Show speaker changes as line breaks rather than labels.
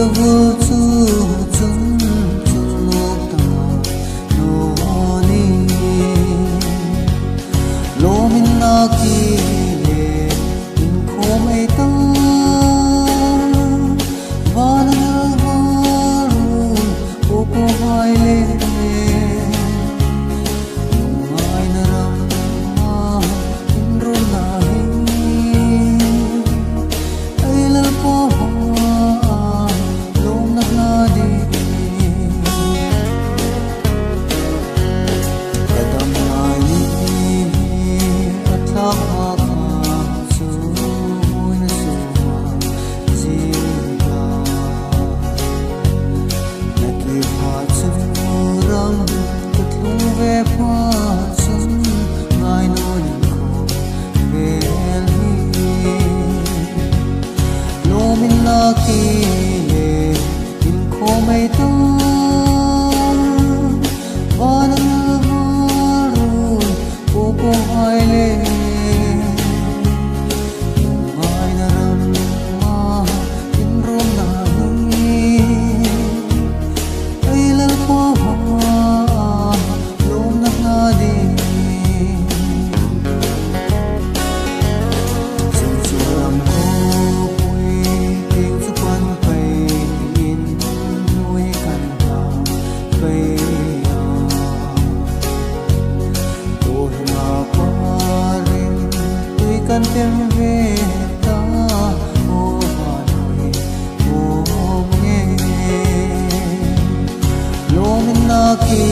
Avul chu chun chun nok ta no ni Lomin na ki le in kho mei ta van hel varun po po hai le Lungai na ram ma in ron na hi Ai lal po lom na hla di Kadam lai ni at thlak ha kha chu na suma zinga Na ki pha chu ram ka thlung ve pha chun ngai no nin kho vel hi Lomin na ki le in kho mei ta van varun po po hai le Lungai na ram ma in rom na hi Ai lal po lom na hla di Chung chu ram ko pui ting chu pan pei in nuôi kan ta pei a To na parin tui kan tem ve ta o van hoi o nge Lomin na ki